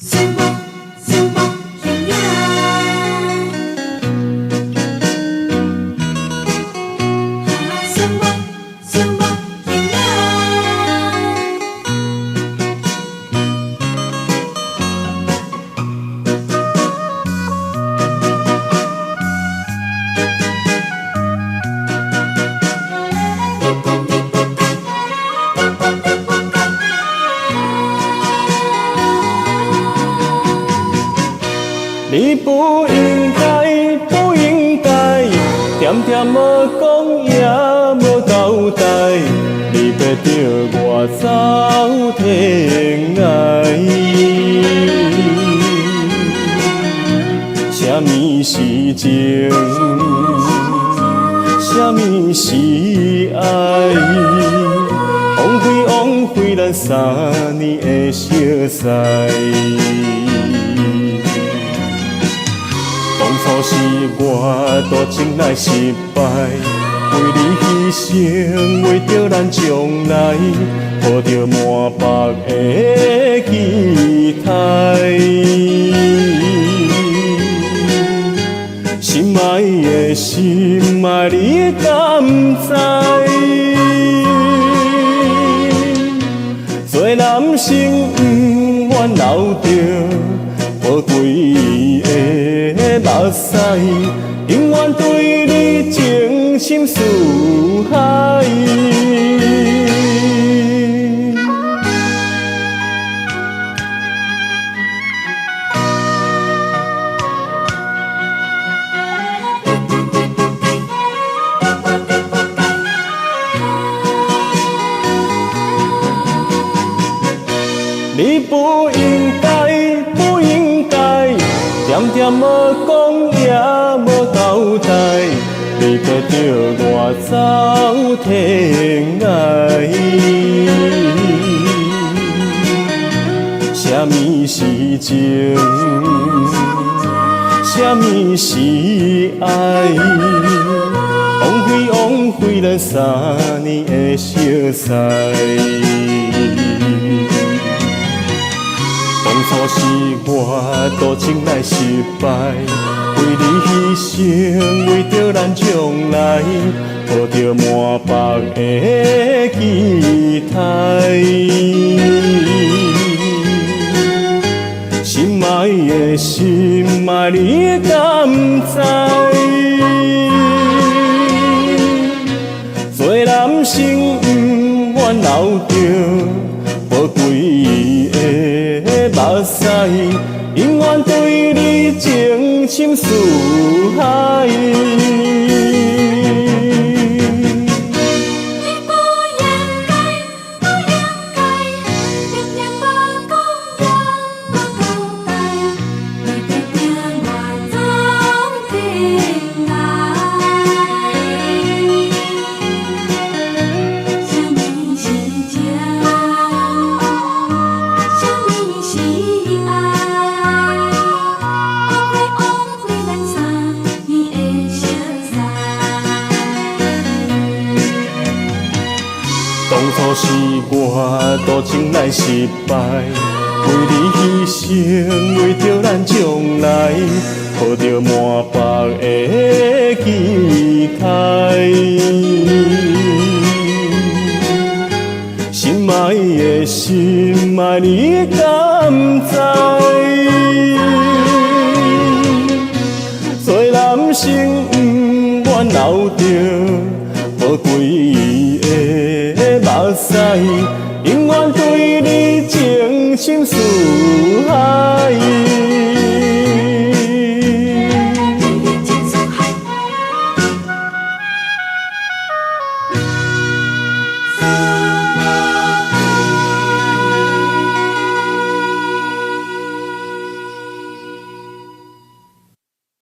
心无心无形影。心无心无形影。你不该，你不你不该。你不應該，不應該，恬恬無講也無交代，你逼著我走天涯。啥物是情？啥物是愛？枉費枉費咱三年的相識。當初是我多情來失敗，為你犧牲，為著咱將來，抱著滿腹的期待。心愛的心愛，你敢知？做男生不願流著寶貴的目屎，永遠對你情深似海。你不你不該，你不你不該。你不應該，不應該，恬恬無講也無交代，你逼著我走天涯。啥物是情？啥物是愛？枉費枉費咱三年的相識。當初是我多情來失敗，為你犧牲，為著咱將來，抱著滿腹的期待。心愛的心愛，你敢知？做男生不願流著寶貴的目屎，永遠對你情深似海。你不應該，不應該，恬恬無講也無交代，你逼著我走天涯。啥物是情？啥物是愛？枉費枉費咱三年的相識。當初是我多情來失敗，為你犧牲，為著咱將來，抱著滿腹的期待。心愛的心愛，你敢知？做男生不願流著寶貴的目屎，永遠對你情深似海。